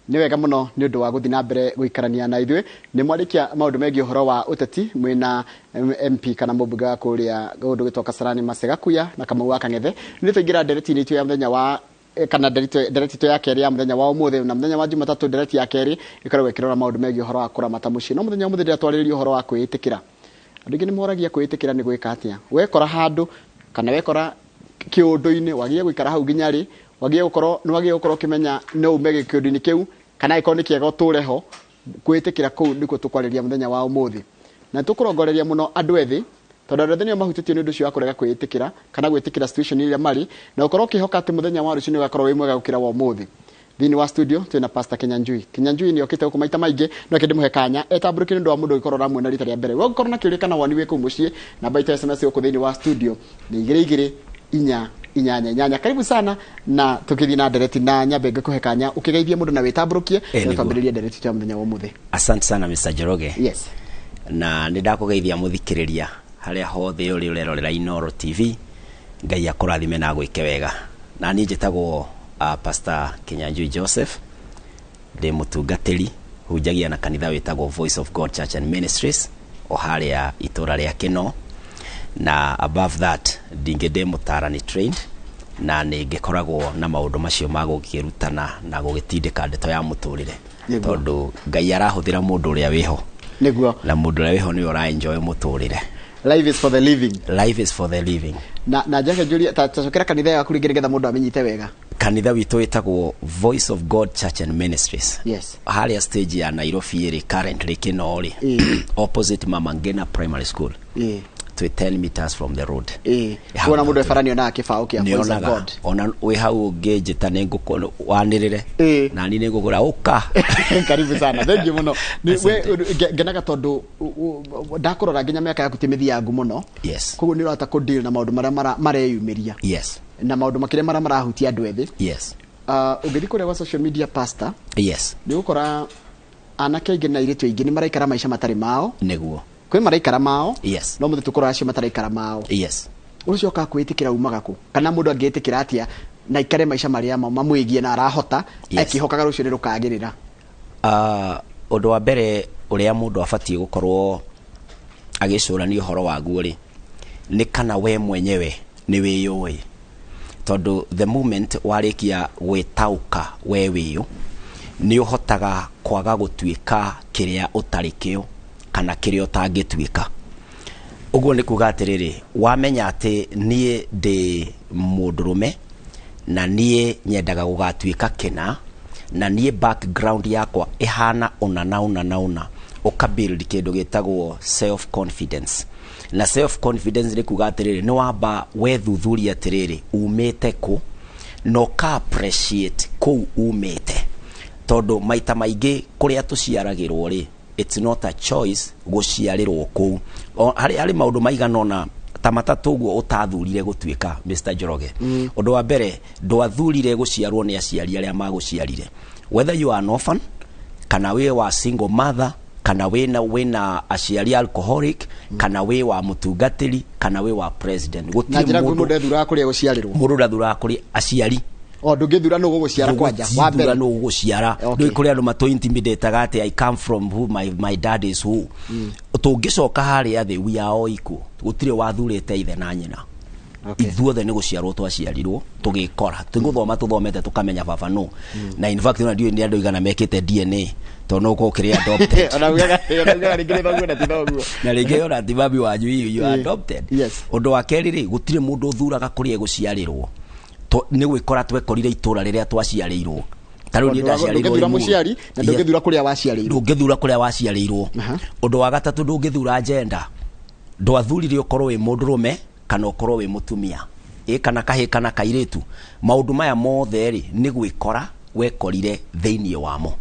Nĩ wega mũno nĩ ũndũ wa gũthiĩ na mbere gũikarania na ithuĩ. Nĩ mwarĩkia maũndũ megiĩ ũhoro wa ũteti mwĩna MP kana mũmbunge wa kũrĩa kũndũ gwĩtwo Kasarani Mercy Gakuya na Kamau wa Kang'ethe. Nĩ twaingĩra ndereti-inĩ itũ ya mũthenya wa kana ndereti itũ ya kerĩ ya mũthenya wa ũmũthĩ, na mũthenya wa Jumatatũ ndereti ya kerĩ ĩkoragwo ĩkĩrora maũndũ megiĩ ũhoro wa kũramata mũciĩ. No mũthenya wa ũmũthĩ ndĩratwarĩrĩria ũhoro wa kwĩĩtĩkĩra. Andũ aingĩ nĩ moragia kwĩĩtĩkĩra nĩ gwĩka atĩa. Wekora handũ kana wekora kĩũndũ-inĩ wagĩrĩire gũikara hau nginya rĩ, wagĩrĩire gũkorwo nĩ wagĩrĩire gũkorwo ũkĩmenya no ume gĩkĩũndũ-inĩ kĩu kana angĩkorwo nĩ kĩega ũtũre ho. Kwĩĩtĩkĩra kũu nĩkuo tũkwarĩria mũthenya wa ũmũthĩ. Na tũkũrongoreria mũno andũ ethĩ, tondũ andũ ethĩ nĩo mahutĩtio nĩ ũndũ ũcio wa kũrega kwĩĩtĩkĩra kana gwĩtĩkĩra situation ĩrĩa marĩ, na gũkorwo ũkĩhoka atĩ mũthenya wa rũciũ nĩ ũgakorwo wĩ mwega gũkĩra wa ũmũthĩ. Thĩinĩ wa studio twĩna Pastor Kinyanjui. Kinyanjui nĩ okĩte gũkũ maita maingĩ, no reke ndĩmũhe kanya etambũrũkie nĩ ũndũ wa mũndũ ũngĩkorwo ũramuona rita rĩa mbere. We ũngĩkorwo na kĩũria kana woni wĩ kũu mũciĩ, namba itũ ya SMS gũkũ thĩinĩ wa studio nĩ igĩrĩ igĩrĩ inya inyanya inyanya. Karibu sana na tũkĩthiĩ na ndereti na nyambe ngĩkũhe kanya ũkĩgeithie mũndũ na wĩtambũrũkie na Nĩguo. twambĩrĩrie ndereti itũ ya mũthenya wa ũmũthĩ. Asante sana, Mr. Njoroge. Yes. Na nĩ ndakũgeithia mũthikĩrĩria harĩa hothe ũrĩ ũrerorera Inooro TV. Ngai akũrathime na agwĩke wega. Na niĩ njĩtagwo Pastor Kinyanjui Joseph, ndĩ mũtungatĩri, hunjagia na kanitha wĩtagwo Voice of God Church and Ministries o harĩa itũra rĩa Kĩno. Na above that ndingĩ ndĩ mũtaarani trained, na nĩ ngĩkoragwo na maũndũ macio ma gũkĩrutana na gũgĩtindĩka ndeto ya mũtũrĩre. Tondũ Ngai arahũthĩra mũndũ ũrĩa wĩho. Na mũndũ ũrĩa wĩho nĩwe ũra enjoy mũtũrĩre. Life is for the living. Life is for the living. Na njoke njũrie, ta cokera kanitha yaku rĩngĩ nĩgetha mũndũ amĩnyite wega. Kanitha witũ wĩtagwo Voice of God Church and Ministries. Harĩa stage ya Nairobi ĩrĩ currently Kĩno rĩ, opposite Mama Ngina Primary School. Twĩ 10 meters from the road. Hau Kuona mũndũ nĩho. ebara nĩonaga kĩbaũ kĩa Voice of Nĩonaga. God. Ona wĩ hau ũngĩnjĩta nĩ ngũkũ wanĩrĩre. Na niĩ nĩ ngũgũra ũka. Karibu sana, thank you mũno. Asante. Ngenaga tondũ ndakũrora nginya mĩaka yaku ti mĩthiangu mũno. Koguo nĩ ũrahota kũ deal na maũndũ marĩa mareyumĩria. Na maũndũ makĩria marĩa marahutia andũ ethĩ. Ũngĩthiĩ kũrĩa gwa social media, pastor, nĩ ũgũkora anake aingĩ na airĩtu aingĩ nĩ maraikara maica matarĩ mao. Kwĩ maraikara mao. No mũthĩ tũkũrora acio mataraikara mao. Ũcio ũkaga kwĩĩtĩkĩra umaga kũ? Kana mũndũ angĩĩtĩkĩra atĩa na aikare maica marĩa mamwĩgiĩ na arahota, akĩhokaga rũciũ nĩ rũkagĩrĩra? Ũndũ wa mbere ũrĩa mũndũ abatiĩ gũkorwo agĩcũrania ũhoro waguo rĩ, nĩ kana we mwenyewe nĩ wĩyũĩ. Tondũ the moment warĩkia gwĩtaũka we wĩyũ, nĩ ũhotaga kwaga gũtuĩka kĩrĩa ũtarĩ kĩo kana kĩrĩa ũtangĩtuĩka. Ũguo nĩ kuga atĩrĩrĩ, wamenya atĩ niĩ ndĩ mũndũrũme na niĩ nyendaga gũgatuĩka kĩna, na niĩ background yakwa ĩhana ũna na ũna na ũna, ũka build kĩndũ gĩtagwo self confidence. Na self confidence nĩ kuga atĩrĩrĩ, nĩ wamba wethuthuria atĩrĩrĩ, umĩte kũ, na ũka appreciate kũu umĩte. Tondũ maita maingĩ kũrĩa tũciaragĩrwo rĩ, it's not a choice gũciarĩrwo kũu. Harĩ maũndũ maigana ũna ta matatũ ũguo ũtathurire gũtuĩka, Mr. Njoroge. Ũndũ wa mbere, ndwathurire gũciarwo nĩ aciari arĩa magũciarire. Whether you are an orphan, kana wĩ wa single mother, kana wĩna aciari alcoholic, kana wĩ wa mũtungatĩri, kana wĩ wa president. Gũtirĩ Na njĩra nguhĩ mũndũ mũndũ ethuraga kũrĩa gũciarĩrwo. Mũndũ ndathuraga kũrĩa aciari. O ndũngĩthura nũ gũgũciara kwanja, wa mbere. Ndũngĩthura nũ gũgũciara. Ndũĩ kũrĩ andũ matũ intimidate-aga atĩ I come from who, my dad is who. Tũngĩcoka harĩa thĩ, we are all equal. Gũtirĩ wathurĩte ithe na nyina. Ithuothe nĩ gũciarwo twaciarirwo tũgĩkora, tũgũthoma tũthomete tũkamenya baba nũ. Na in fact ona ndiũĩ nĩ andũ aigana mekĩte DNA, tondũ no ũkorwo ũkĩrĩ adopted. Ona ugaga rĩngĩ nĩ thoguo na ti thoguo. Na rĩngĩ ona ti mami wanyu, you are adopted. Ũndũ wa kerĩ rĩ, gũtirĩ mũndũ ũthuraga kũrĩa egũciarĩrwo. Nĩ gwĩkora twekorire itũra rĩrĩa twaciarĩirwo. Ta rĩu niĩ Tondũ ndaciarĩirwo ndũngĩthura Limuru. mũciari na ndũngĩthura kũrĩa waciarĩirwo. Ndũngĩthura kũrĩa waciarĩirwo. Ũndũ wa gatatũ, ndũngĩthura gender. Ndwathurire ũkorwo wĩ mũndũrũme kana ũkorwo wĩ mũtumia, ĩ kana kahĩ kana kairĩtu. Maũndũ maya mothe rĩ, nĩ gwĩkora wekorire thĩinĩ wamo.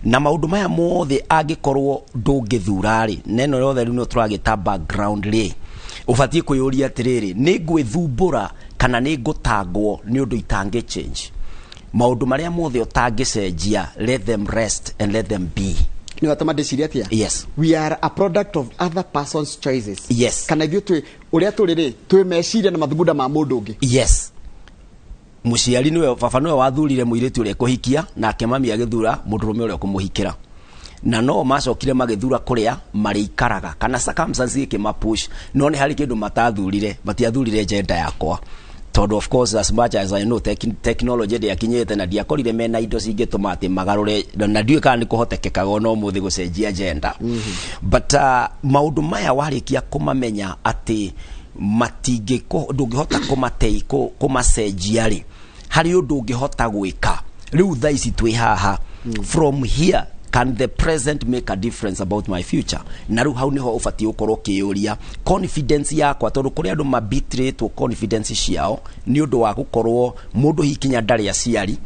Na maũndũ maya mothe angĩkorwo ndũngĩthura rĩ, na ĩno yothe rĩu nĩyo tũragĩta background rĩ, ũbatiĩ kwĩyũria atĩrĩrĩ, nĩ ngwĩthumbũra kana nĩ ngũtangwo nĩ ũndũ itangĩ change? Maũndũ marĩa mothe ũtangĩcenjia, let them rest and let them be. Nĩ watũma ndĩcirie atĩa? Yes. We are a product of other person's choices. Yes. Kana ithuĩ twĩ ũrĩa tũrĩ rĩ, twĩ meciria na mathugunda ma mũndũ ũngĩ. Yes. Mũciari nĩwe, baba nĩwe wathurire mũirĩtu ũrĩa ekũhikia, nake mami agĩthura mũndũrũme ũrĩa ũkũmũhikĩra, na no macokire magĩthura kũrĩa marĩikaraga kana circumstances ĩkĩmapush. No nĩ harĩ kĩndũ matathurire, matiathurire gender yakwa, tondũ of course, as much as I know, technology ndĩakinyĩte na ndiakorire mena indo cingĩtũma atĩ magarũre, na ndiũĩ kana nĩ kũhotekekaga ona ũmũthĩ gũcenjia gender. But maũndũ maya warĩkia kũmamenya atĩ matingĩ ndũngĩhota kũmatei kũmacenjia rĩ, harĩ ũndũ ũngĩhota gwĩka rĩu thaa ici twĩ haha. From here, can the present make a difference about my future? Na rĩu hau nĩho ũbatiĩ gũkorwo ũkĩyũria confidence yakwa, tondũ kũrĩ andũ mabitirĩtwo confidence ciao nĩ ũndũ wa gũkorwo mũndũ hikinya ndarĩ aciari.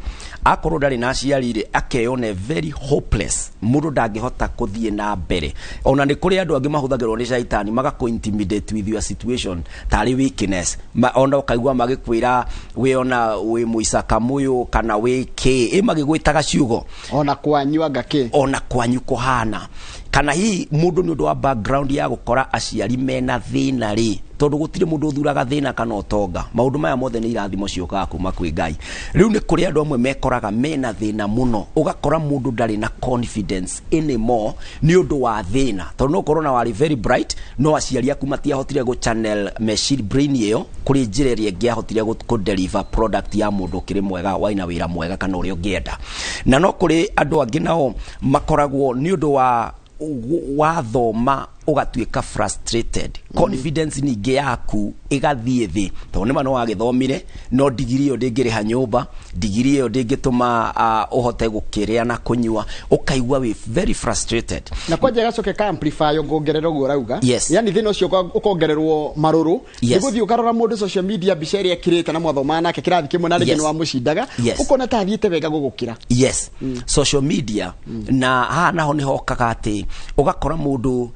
Akorwo ndarĩ na aciari rĩ, akeyone very hopeless, mũndũ ndangĩhota kũthiĩ na mbere. Ona nĩ kũrĩ andũ angĩ mahũthagĩrwo nĩ shaitani magakũ intimidate with your situation tarĩ weakness. Ona ũkaigua magĩkwĩra wĩ ona wĩ mũicaka mũyũ kana wĩ kĩ, ĩ magĩgwĩtaga ciugo. Ona kwanyu anga kĩ. Ona kwanyu kũhana, kana hihi mũndũ nĩ ũndũ wa background ya gũkora aciari mena thĩna rĩ, tondũ gũtirĩ mũndũ ũthuraga thĩna kana ũtonga. Maũndũ maya mothe nĩ irathimo ciũkaga kuma kwĩ Ngai. Rĩu nĩ kũrĩ andũ amwe mekoraga mena thĩna mũno, ũgakora mũndũ ndarĩ na confidence anymore nĩ ũndũ wa thĩna, tondũ no ũkorwo na warĩ very bright, no aciari aku matiahotire gũ channel machine brain ĩyo kũrĩ njĩra ĩrĩa ĩngĩahotire kũ deliver product ya mũndũ ũkĩrĩ mwega waina wĩra mwega kana ũrĩa ũngĩenda. Na no kũrĩ andũ angĩ nao makoragwo nĩ ũndũ wa wathoma ũgatuĩka frustrated, confidence ningĩ yaku ĩgathiĩ thĩ, tondũ nĩma no wagĩthomire, no ndigiri ĩyo ndĩngĩrĩha nyũmba, ndigiri ĩyo ndĩngĩtũma ũhote gũkĩrĩa na kũnyua, ũkaigua wĩ very frustrated. Na kwanja ĩgacoka ĩka amplify ũngongerera ũguo ũrauga. Yes. Yani thĩna ũcio ũkongererwo marũrũ. Yes. Nĩgũthiĩ ũkarora mũndũ social media, mbica ĩrĩa ekĩrĩte na mwathomaga nake kĩrathi kĩmwe na rĩngĩ nĩ wamũcindaga, ũkona ta athiĩte wega gũgũkĩra. Yes, social media. Na haha naho nĩ hokaga atĩ ũgakora mũndũ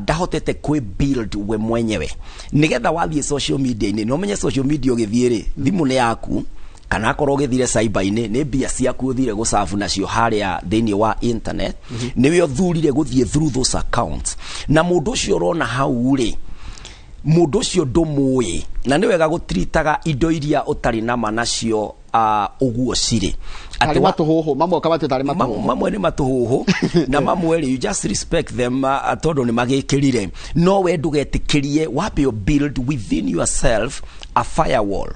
ndahotete kwĩ build we mwenyewe, nĩgetha wathiĩ social media-inĩ, no menye social media ũgĩthiĩ rĩ, thimũ nĩ yaku, kana akorwo ũgĩthire cyber-inĩ nĩ mbia ciaku ũthire gũcabu nacio harĩa thĩinĩ wa internet, nĩwe ũthurire gũthiĩ through those accounts. Na mũndũ ũcio ũrona hau rĩ, mũndũ ũcio ndũmũĩ, na nĩ wega gũtiritaga indo iria ũtarĩ nama nacio ũguo cirĩ. Tarĩ Atĩ matũhũhũ mamwe, ũkamatua tarĩ matũhũhũ. Mamwe nĩ matũhũhũ na mamwe rĩ, you just respect them tondũ nĩ magĩkĩrire, no we ndũgetĩkĩrie wambe build within yourself a firewall.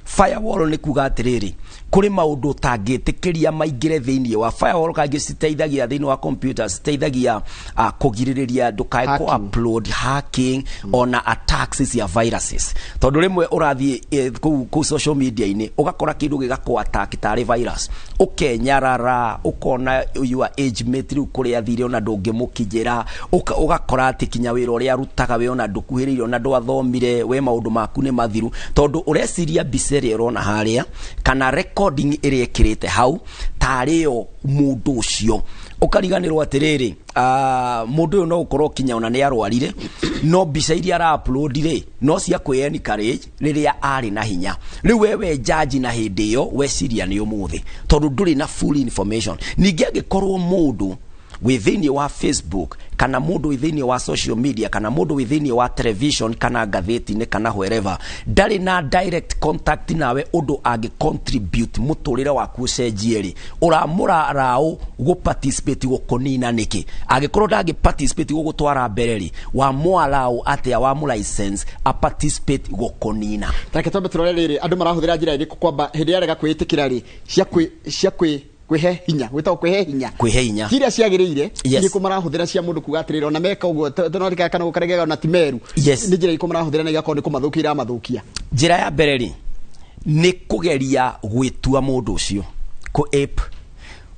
Firewall nĩ kuga atĩrĩrĩ, kũrĩ maũndũ ũtangĩtĩkĩria maingĩre thĩinĩ wa firewall. Kaingĩ citeithagia thĩinĩ wa computer, citeithagia kũgirĩrĩria ndũkae kũ Hacking. upload, hacking, ona attacks cia viruses, tondũ rĩmwe ũrathiĩ kũu social media-inĩ ũgakora kĩndũ gĩgakũ attack tarĩ virus, ũkenyarara, ũkona your age mate rĩu kũrĩa athire ona ndũngĩmũkinyĩra, ũgakora atĩ kinya wĩra ũrĩa arutaga we ona ndũkuhĩrĩirie, ona ndwathomire we, maũndũ maku nĩ mathiru, tondũ ũreciria mbica ĩrĩa ũrona harĩa kana recording ĩrĩa ĩkĩrĩte hau tarĩyo mũndũ ũcio, ũkariganĩrwo atĩrĩrĩ, mũndũ ũyũ no ũkorwo kinya ona nĩ arwarire, no mbica iria ara upload rĩ, no cia kwĩ encourage rĩrĩa arĩ na hinya. Rĩu wewe judge na hĩndĩ ĩyo weciria nĩ ũmũthĩ, tondũ ndũrĩ na full information. Ningĩ angĩkorwo mũndũ wĩ thĩinĩ wa Facebook kana mũndũ wĩ thĩinĩ wa social media kana mũndũ wĩ thĩinĩ wa television kana ngathĩti-inĩ kana wherever ndarĩ na direct contact nawe ũndũ angĩ contribute mũtũrĩre waku ũcenjie rĩ, ũramũra raũ gũ participate gũkũnina nĩkĩ? Angĩkorwo ndangĩ participate gũgũtwara mbere rĩ, wamũallow atĩa, wamũ license a participate gũkũnina? Tareke twambe tũrore rĩrĩ, andũ marahũthĩra njĩra ĩrĩkũ kwamba hĩndĩ ĩrĩa arega kwĩĩtĩkĩra rĩ, cia kwĩ kwĩhe hinya, gwĩtagwo kwĩhe hinya. Kwĩhe hinya. Ti iria ciagĩrĩire. Yes. Irĩkũ marahũthĩra cia mũndũ kuga atĩrĩrĩ, ona meka ũguo no kana gũkaregega ona ti meru? Yes. Nĩ njĩra irĩkũ marahũthĩra na igakorwo nĩ kũmathũkia iramathũkia? Njĩra ya mbere rĩ, nĩ kũgeria gwĩtua mũndũ ũcio, kũ ape,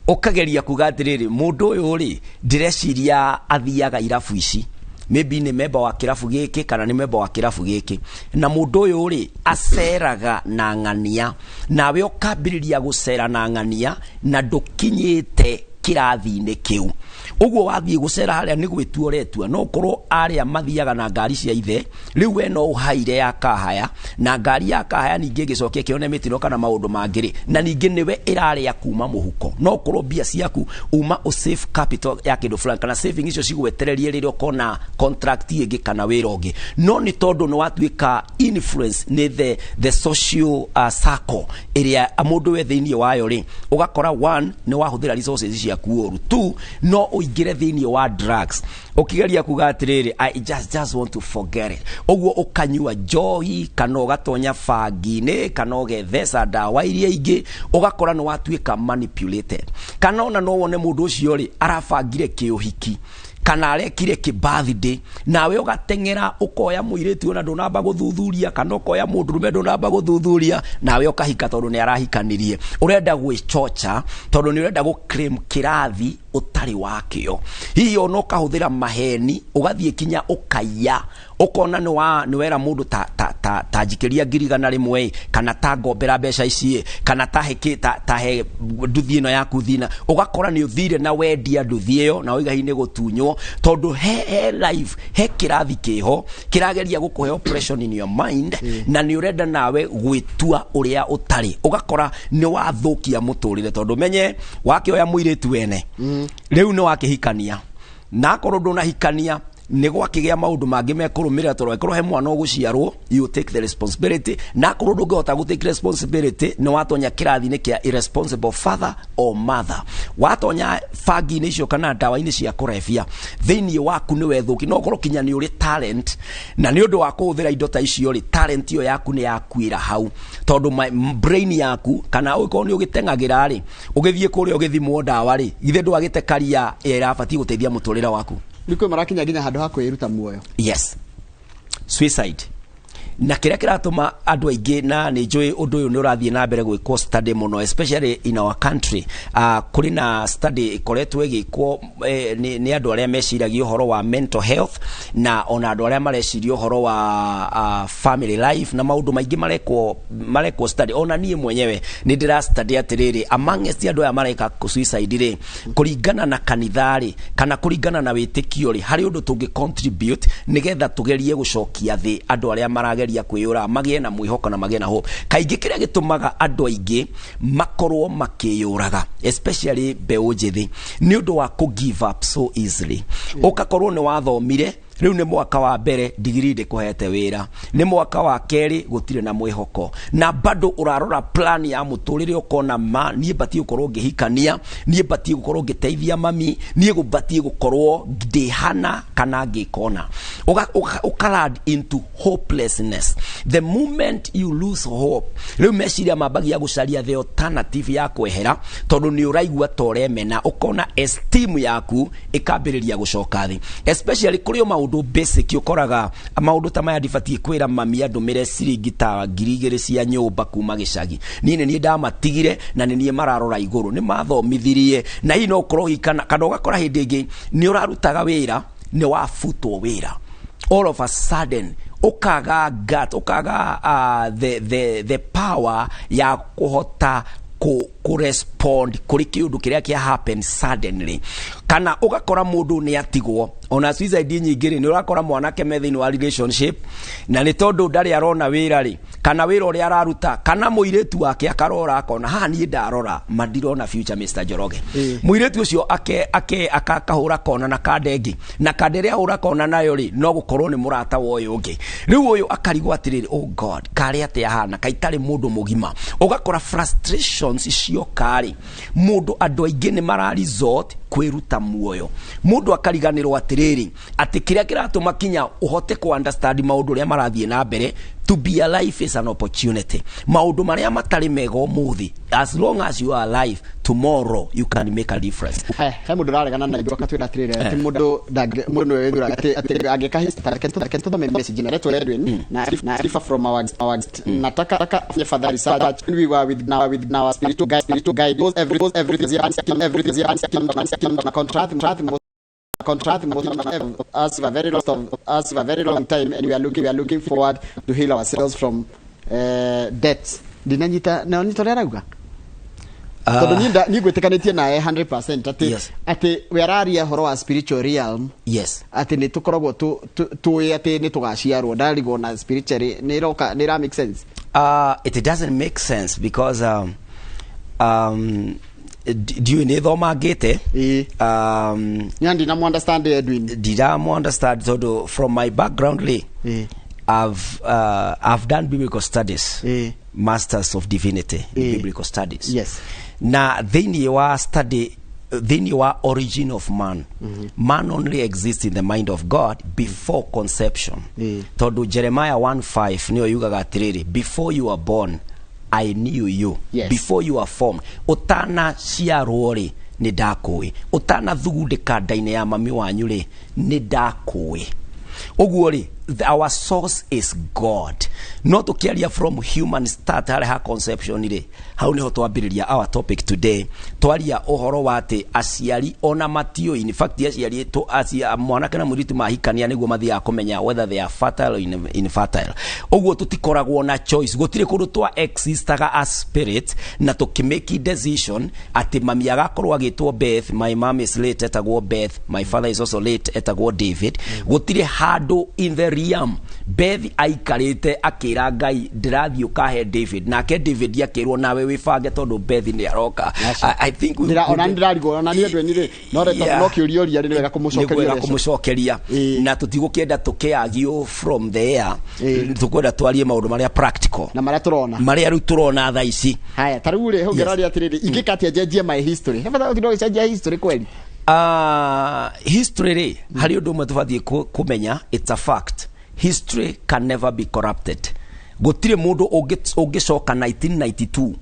ũkageria kuga atĩrĩrĩ, mũndũ ũyũ rĩ, ndĩreciria athiaga irabu ici, maybe nĩ memba wa kĩrabu gĩkĩ kana nĩ memba wa kĩrabu gĩkĩ, na mũndũ ũyũ rĩ, aceraga na ng'ania, nawe ũkambĩrĩria gũcera na ng'ania na ndũkinyĩte Kĩrathi-inĩ kĩu ũguo wathiĩ gũcera harĩa nĩ gwĩtua ũretua, no ũkorwo arĩa mathiaga na ngari cia ithe. Rĩu we no ũhaire ya kahaya, na ngari ya kahaya ningĩ ĩgĩcokia ĩkĩone mĩtino kana maũndũ mangĩ rĩ, na ningĩ nĩwe ĩrarĩa kuma mũhuko. No ũkorwo mbia ciaku uma ũsave capital ya kĩndũ fulani kana saving icio cigwetererie rĩrĩa ũkona contract ĩngĩ kana wĩra ũngĩ, no nĩ tondũ nĩ watuĩka influence nĩ the social circle ĩrĩa mũndũ we thĩinĩ wayo rĩ, ũgakora one, nĩ wahũthĩra resources ciaku ũru, two, no ũingĩre thĩinĩ wa drugs ũkĩgeria kuga atĩrĩrĩ, "I just want to forget it." Ũguo ũkanyua njohi kana ũgatonya bangi-inĩ kana ũgetheca ndawa iria ingĩ, ũgakora nĩ watuĩka manipulated. Kana ona no wone mũndũ ũcio rĩ, arabangire kĩũhiki kana arekire kĩ birthday, nawe ũgateng'era ũkoya mũirĩtu ona ndũnamba gũthuthuria, kana ũkoya mũndũrũme ndũnamba gũthuthuria, nawe ũkahika tondũ nĩ arahikanirie. Ũrenda gwĩchocha tondũ nĩ ũrenda gũ claim kĩrathi ũtarĩ wakĩo. Hihi ona ũkahũthĩra maheni, ũgathiĩ kinya ũkaiya, ũkona nĩ wa nĩ wera mũndũ ta njikĩria 100,000 ĩ, kana ta ngombera mbeca ici ĩ, kana ta he ta he nduthi ĩno yaku thina, ũgakora nĩ ũthire na wendia nduthi ĩyo na ũiga hihi nĩ gũtunywo, tondũ he life, he kĩrathi kĩho kĩrageria gũkũhe oppression in your mind, na nĩ ũrenda nawe gwĩtua ũrĩa ũtarĩ. Ũgakora nĩ wathũkia mũtũrĩre, tondũ menye wakĩoya mũirĩtu wene rĩu nĩ wakĩhikania, na akorwo ndũnahikania nĩ gwakĩgĩa maũndũ mangĩ mekũrũmĩrĩra, tondũ angĩkorwo he mwana ũgũciarwo, you take the responsibility, na akorwo ndũngĩhota gũ take responsibility, nĩ watonya kĩrathi-inĩ kĩa irresponsible father or mother, watonya bangi-inĩ icio kana ndawa-inĩ cia kũrebia, thĩinĩ waku nĩ wethũki. No ũkorwo kinya nĩ ũrĩ talent, na nĩ ũndũ wa kũhũthĩra indo ta icio rĩ, talent ĩyo yaku nĩ yakuĩra hau, tondũ brain yaku, kana ũngĩkorwo nĩ ũgĩteng'agĩra rĩ, ũgĩthiĩ kũrĩa ũgĩthimwo ndawa rĩ, githĩ ndwagĩte karia ĩrĩa ĩrabatiĩ gũteithia mũtũrĩre waku? Nĩ kwĩ marakinya nginya handũ ha kwĩruta muoyo. Yes, suicide. Na kĩrĩa kĩratũma andũ aingĩ, na nĩ njũĩ ũndũ ũyũ nĩ ũrathiĩ na mbere gwĩkwo study mũno, especially in our country, kũrĩ na study ĩkoretwo ĩgĩkwo nĩ andũ arĩa meciragia ũhoro wa mental health, na ona andũ arĩa mareciria ũhoro wa family life na maũndũ maingĩ marekwo study. Ona niĩ mwenyewe nĩ ndĩra study atĩrĩrĩ, amongst andũ aya mareka suicide rĩ, kũringana na kanitha rĩ, kana kũringana na wĩtĩkio rĩ, harĩ ũndũ tũngĩ contribute nĩgetha tũgerie gũcokia thĩ andũ arĩa marageria kwĩyũra magĩe na mwĩhoko na magĩe na hope. Kaingĩ kĩrĩa gĩtũmaga andũ aingĩ makorwo makĩyũraga, especially mbeũ njĩthĩ, nĩ ũndũ wa kũ give up so easily. Ũgakorwo nĩ wathomire, rĩu nĩ mwaka wa mbere digiri ndĩkũhete wĩra, nĩ mwaka wa kerĩ gũtirĩ na mwĩhoko, na bado ũrarora plan ya mũtũrĩre, ũkona ma niĩ batiĩ gũkorwo ngĩhikania, niĩ batiĩ gũkorwo ngĩteithia mami, niĩ batiĩ gũkorwo ndĩhana kana ngĩkona. Ũka land into hopelessness. The moment you lose hope, rĩu meciria mambagia gũcaria the alternative ya kwehera, tondũ nĩ ũraigua ta ũremena, ũkona esteem yaku ĩkambĩrĩria gũcoka thĩ, especially kũrĩ o maũndũ basic ũkoraga maũndũ ta maya, ndibatiĩ kwĩra mami andũmĩre ciringi ta 2,000 cia nyũmba kuma gĩcagi, niĩ nĩ niĩ ndamatigire na nĩ niĩ mararora igũrũ, nĩ mathomithirie, na hihi no ũkorwo hihi kana ũgakora hĩndĩ ĩngĩ nĩ ũrarutaga wĩra, nĩ wabutwo wĩra all of a sudden, ũkaga gut, ũkaga the power ya kũhota ku respond kũrĩ kĩũndũ kĩrĩa kĩa happen suddenly. Kana ũgakora mũndũ nĩ atigwo. Ona suicide nyingĩ rĩ, nĩ ũrakora mwanake me thĩinĩ wa relationship, na nĩ tondũ ndarĩ arona wĩra rĩ, kana wĩra ũrĩa araruta, kana mũirĩtu wake akarora akona haha, niĩ ndarora mandirona future, Mr. Njoroge. Mũirĩtu ũcio ake akahũra kona na kanda ĩngĩ, na kanda ĩrĩa ahũra kona nayo rĩ, no gũkorwo nĩ mũrata wa ũyũ ũngĩ. Rĩu ũyũ akarigwo atĩrĩrĩ, "Oh God, karĩ atĩa hana kaitarĩ mũndũ mũgima?" Ũgakora frustrations cioka rĩ, mũndũ, andũ aingĩ nĩ mara resort kwĩruta muoyo. Mũndũ akariganĩrwo atĩrĩrĩ, atĩ kĩrĩa kĩratũma kinya ũhote kũ understand maũndũ ũrĩa marathiĩ na mbere, to be alive is an opportunity. Maũndũ marĩa matarĩ mega ũmũthĩ, as long as you are alive, tomorrow you can make a difference. He mũndũ ũraregana na ithuĩ akatwĩra atĩrĩrĩ, atĩ mũndũ mũndũ nĩwe wĩthuraga, atĩ angĩka reke tũthome message na retwo Edwin na differ from our nataka afanye further research. We were with our spiritual guide knows everything na contract us for a very lot of us for a very long time, and we are looking forward to heal ourselves from debt. Ndinanyita na nyita ũrĩa arauga. Tondũ niĩ ngwĩtĩkanĩtie nawe 100% atĩ atĩ we araria ũhoro wa spiritual realm, atĩ nĩ tũkoragwo tũĩ atĩ nĩ tũgaciarwo. Ndarigwo na spiritually nĩ ĩroka, nĩ ĩra make sense? It doesn't make sense because ndiũĩ nĩ thomangĩte. Nya ndinamu understand Edwin. Ndiramu understand tondũ from my background rĩ, I've done biblical studies, masters of divinity in biblical studies, na thĩinĩ wa study, thĩinĩ wa origin of man, man only exists in the mind of God before conception, tondũ Jeremiah 1:5 nĩyo yugaga atĩrĩrĩ, "Before you are born, I knew you." Before you are formed, ũtanaciarwo rĩ, nĩ ndakũĩ. Ũtanathugundĩka nda-inĩ ya mami wanyu rĩ, nĩ ndakũĩ. Ũguo rĩ, our source is God. No tũkĩaria from human start harĩa ha conception rĩ, hau nĩho twambĩrĩria our topic today. Twaria ũhoro wa atĩ aciari ona matiũĩ. In fact, aciari mwanake na mũirĩtu mahikania nĩguo mathiaga kũmenya whether they are fertile or infertile. Ũguo tũtikoragwo na choice. Gũtirĩ kũndũ twa existaga as spirit na tũkĩmake decision atĩ mami agakorwo agĩtwo Beth. My mom is late, etagwo Beth. My father is also late, etagwo David. Gũtirĩ handũ in the realm Beth aikarĩte akĩra Ngai, "Ndĩrathiĩ ũkahe David," nake David akĩrwo, "Nawe wĩbange tondũ Beth nĩ aroka." I think Ona ndĩrarigwo ona niĩ Edwin rĩ, no rĩ, tondũ no kĩũria ũria rĩ, nĩ wega kũmũcokeria. Nĩ wega ũrĩa kũmũcokeria. Na tũtigũkĩenda tũkĩagio from there. Tũkwenda twarie maũndũ marĩa practical na marĩa tũrona, marĩa rĩu tũrona thaa ici. Haya, ta rĩu rĩ, hau ngĩraria atĩrĩrĩ, ingĩka atĩa njenjie my history? He bata gũtinda ũgĩcenjia history kweli? History rĩ, harĩ ũndũ ũmwe tũbatiĩ kũmenya. It's a fact, history can never be corrupted. Gũtirĩ mũndũ ũngĩcoka 1992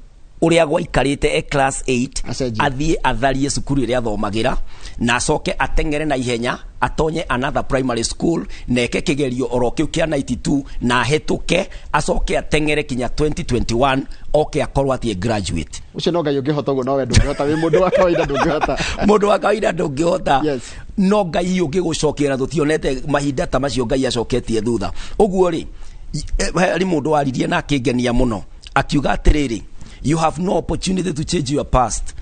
ũrĩa gwaikarĩte e class 8, Acenjie. athiĩ atharie cukuru ĩrĩa athomagĩra na acoke ateng'ere na ihenya atonye another primary school na eke kĩgerio oro kĩu kĩa 92 na ahĩtũke, acoke ateng'ere kinya 2021 oke akorwo atĩ graduate. Ũcio no Ngai ũngĩhota ũguo, no we ndũngĩhota. Wĩ mũndũ wa kawaida ndũngĩhota. Mũndũ wa kawaida ndũngĩhota. No Ngai ũngĩgũcokera, tũtionete mahinda ta macio Ngai acoketie thutha ũguo rĩ. Harĩ mũndũ waririe na akĩngenia mũno, akiuga atĩrĩrĩ, "You have no opportunity to change your past,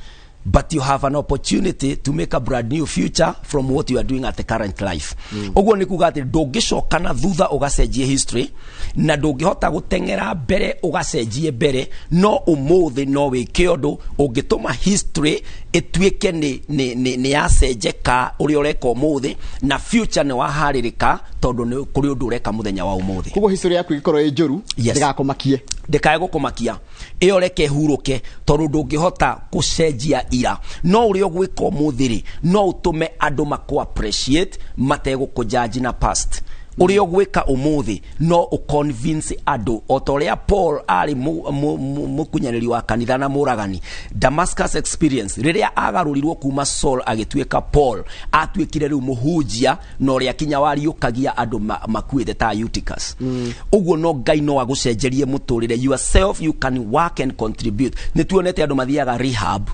but you have an opportunity to make a brand new future from what you are doing at the current life." Ũguo nĩ kuga atĩ ndũngĩcoka na thutha ũgacenjie history, na ndũngĩhota gũteng'era mbere ũgacenjie mbere, no ũmũthĩ no wĩke ũndũ ũngĩtũma history ĩtuĩke nĩ yacenjeka ũrĩa ũreka ũmũthĩ, na future nĩ waharĩrĩka tondũ nĩ kũrĩ ũndũ ũreka mũthenya wa ũmũthĩ. Koguo history yaku ĩgĩkorwo ĩ njũru, ndĩgakũmakie. Ndĩkae gũkũmakia, ĩyo reke hurũke, tondũ ndũngĩhota gũcenjia ira, no ũrĩa ũgwĩka ũmũthĩ rĩ, no ũtũme andũ makũ appreciate mategũkũjudge na past. Ũrĩa ũgwĩka ũmũthĩ no ũconvince andũ, o ta ũrĩa Paul arĩ mũkunyanĩri wa kanitha na mũragani. Damascus experience, rĩrĩa agarũrirwo kuma Saul agĩtuĩka Paul, atuĩkire rĩu mũhunjia na ũrĩa kinya wariũkagia andũ makuĩte ta Eutychus. Ũguo no Ngai no agũcenjerie mũtũrĩre. Yourself, you can work and contribute. Nĩ tuonete andũ mathiaga rehab,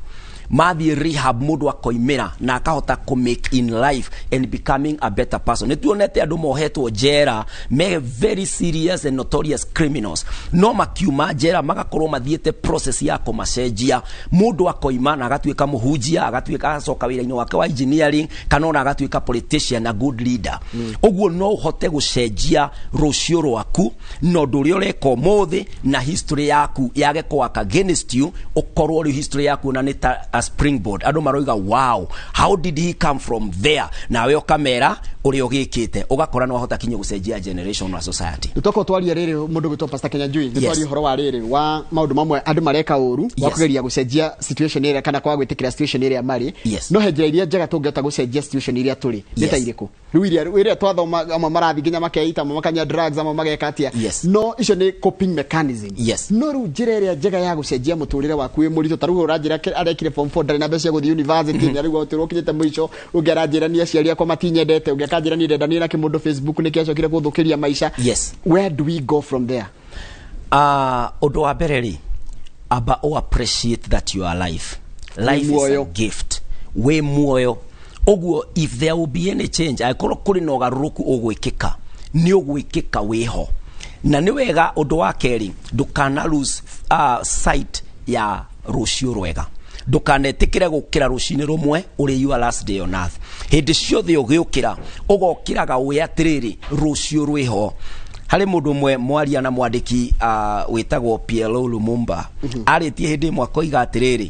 mathiĩ rehab mũndũ akoimĩra na akahota kũ make in life and becoming a better person. Nĩ tuonete andũ mohetwo njera me very serious and notorious criminals, no makiuma njera magakorwo mathiĩte process ya kũmacenjia, mũndũ akoima na agatuĩka mũhunjia, agatuĩka agacoka wĩra-inĩ wake wa engineering, kana ona agatuĩka politician, a good leader. Ũguo no ũhote gũcenjia rũciũ rwaku na ũndũ ũrĩa ũreka ũmũthĩ, na history yaku yage kũwork against you, ũkorwo rĩu history yaku ona nĩ ta a springboard. Andũ maroiga, "Wow, how did he come from there?" Nawe ũkamera ũrĩa ũgĩkĩte, ũgakora nĩ wahota kinya gũcenjia generation na society. Tũtokorwo twaria rĩrĩ, mũndũ gwĩtwo Pastor Kenya Njui, nĩ twaria ũhoro wa rĩrĩ wa maũndũ mamwe andũ mareka ũru wa kũgeria gũcenjia situation ĩrĩa kana kwaga gwĩtĩkĩra situation ĩrĩa marĩ. No he njĩra iria njega tũngĩhota gũcenjia situation iria tũrĩ nĩ ta irĩkũ rĩu, iria twathoma? Amwe marathiĩ nginya makeita, amwe makanyua drugs, amwe mageka atĩa. No icio nĩ coping mechanism. No rĩu njĩra ĩrĩa njega ya gũcenjia mũtũrĩre waku wĩ mũritũ, ta rĩu ũranjĩra arekire form 4, ndarĩ na mbeca cia gũthiĩ university, nĩ arauga ũtũrũ ũkinyĩte mũico. Ũngĩ aranjĩra, "Niĩ aciari akwa matinyendete." Ũngĩ akanjĩra, "Niĩ ndendanire na kĩmũndũ Facebook, nĩkĩo acokire gũthũkĩria maica." Where do we go from there? Ũndũ wa mbere rĩ, amba o appreciate that you are alive. Life is a Muoyo. gift. Wĩ muoyo. Ũguo if there will be any change, angĩkorwo kũrĩ na ũgarũrũku ũgwĩkĩka, nĩ ũgwĩkĩka wĩho na nĩ wega. Ũndũ wa kerĩ, ndũkana lose sight ya rũciũ rwega. Ndũkanetĩkĩre gũkĩra rũcinĩ rũmwe ũrĩ your last day on earth. Hĩndĩ ciothe ũgĩũkĩra, ũgokĩraga ũĩ atĩrĩrĩ, rũciũ rwĩho. Harĩ mũndũ ũmwe mwaria na mwandĩki wĩtagwo PLO Lumumba, arĩtie hĩndĩ ĩmwe akoiga atĩrĩrĩ,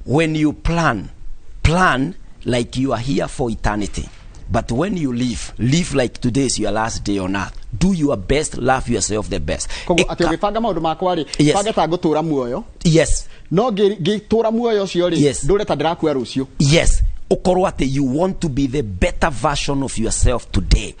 "When you plan, plan like you are here for eternity, but when you live, live like today is your last day on earth. Do your best, love yourself the best." Koguo atĩ ũgĩbanga maũndũ makwa rĩ, bange ta ngũtũra muoyo, no ngĩtũra muoyo ũcio rĩ, ndũre ta ndĩrakua rũciũ. Yes, ukorwo atĩ you want to be the better version of yourself today.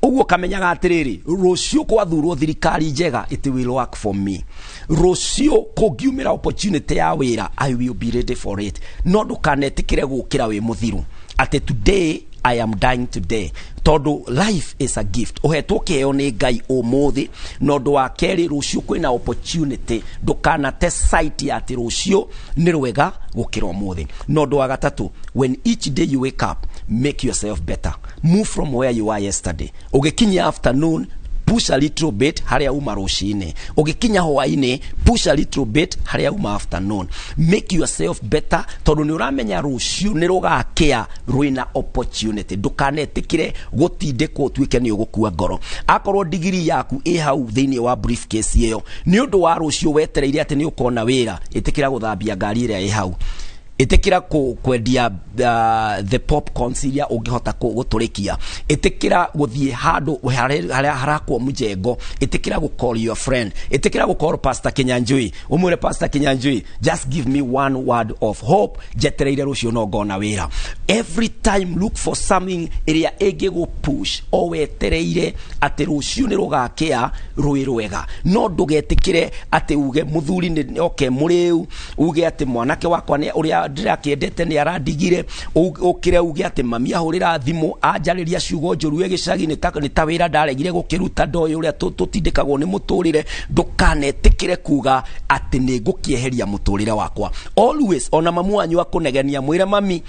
Ũguo kamenyaga atĩrĩrĩ, rũciũ kwathurwo thirikari njega, it will work for me. Rũciũ kũngiumĩra opportunity ya wĩra, I will be ready for it. No ndũkanetĩkĩre gũkĩra wĩ mũthiru atĩ today I am dying today, tondũ life is a gift ũhetwo kĩheo nĩ Ngai ũmũthĩ. Na ũndũ wa kerĩ, rũciũ kwĩna opportunity. Ndũkanate sight ya atĩ rũciũ nĩ rwega gũkĩra ũmũthĩ. Na ũndũ wa gatatũ, when each day you wake up, make yourself better. Move from where you are yesterday. Ũgĩkinya afternoon, push a little bit harĩa uma rũcinĩ. Ũgĩkinya hwainĩ, push a little bit harĩa uma afternoon. Make yourself better, tondũ nĩ ũramenya rũciũ nĩ rũgakĩa rwĩna opportunity. Ndũkanetĩkĩre gũtindĩkwo ũtuĩke nĩ ũgũkua ngoro. Akorwo ndigiri yaku ĩ hau thĩinĩ wa briefcase ĩyo nĩ ũndũ wa rũciũ, wetereire atĩ nĩ ũkona wĩra, ĩtĩkĩra gũthambia ngari ĩrĩa ĩ hau, ĩtĩkĩra kwendia the popcorns iria ũngĩhota gũtũrĩkia, ĩtĩkĩra gũthiĩ handũ harĩa harakwo mjengo, ĩtĩkĩra gũ call your friend, ĩtĩkĩra gũ call Pastor Kinyanjui, ũmwĩre, "Pastor Kinyanjui, just give me one word of hope, njetereire rũciũ no ngona wĩra." Every time look for something ĩrĩa ĩngĩgũ push o wetereire atĩ rũciũ nĩ rũgakĩa rwĩ rwega. No ndũgetĩkĩre atĩ uge mũthuri nĩ oke mũrĩu, uge atĩ mwanake wakwa nĩ ũrĩa ndĩrakĩendete nĩ arandigire, ũkĩre uge atĩ mami ahũrĩra thimũ anjarĩria ciugo njũru ĩ gĩcagi, nĩ ta wĩra ndaregire gũkĩruta, ndoĩ ũrĩa tũtindĩkagwo nĩ mũtũrĩre. Ndũkanetĩkĩre kuga atĩ nĩ ngũkĩeheria mũtũrĩre wakwa. Always, ona mamu wanyu akũnegenia, mwĩre, "Mami,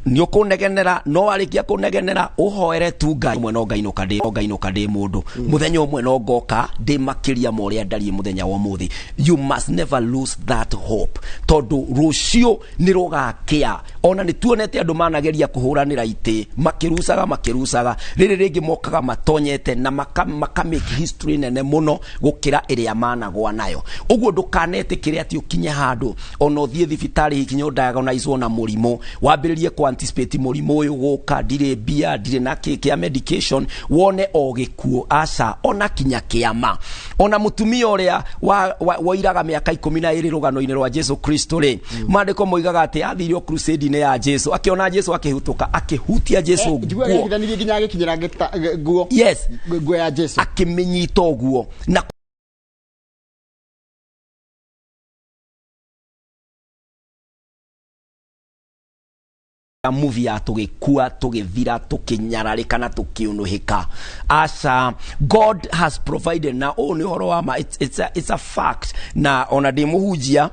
nĩ ũkũnegenera, no warĩkia kũnegenera ũhoere tu Ngai ũmwe, no ngainũka ndĩ, no ngainũka ndĩ mũndũ mũthenya ũmwe, no ngoka ndĩ makĩria ma ũrĩa ndariĩ mũthenya wa ũmũthĩ." You must never lose that hope, tondũ rũciũ nĩ rũgakĩa. Ona nĩ tuonete andũ manageria kũhũranĩra itĩ makĩrucaga makĩrucaga, rĩrĩ rĩngĩ mokaga matonyete na maka make history nene mũno gũkĩra ĩrĩa managwa nayo. Ũguo ndũkanetĩkĩre atĩ ũkinye handũ ona ũthiĩ thibitarĩ hikinya ũdiagnoswo na mũrimũ, wambĩrĩrie ku anticipate mũrimũ ũyũ gũka, ndirĩ mbia, ndirĩ na kĩ kĩa medication, wone o gĩkuũ. Aca, ona kinya kĩama, ona mũtumia ũrĩa woiraga mĩaka 12 rũgano-inĩ rwa Jesu Kristo rĩ, maandĩko moigaga atĩ athire o crusade-inĩ ya Jesu, akĩona Jesu akĩhutũka, akĩhutia Jesu Njiguaga nguo. Ehithanirie nginya agĩkinyĩra nguo. Nguo ya Jesu. Akĩmĩnyita ũguo na movie ya tũgĩkua, tũgĩthira, tũkĩnyararĩka na tũkĩũnũhĩka. Aca, God has provided. Na ũũ nĩ ũhoro wa ma, it's a fact. Na ona ndĩ mũhunjia,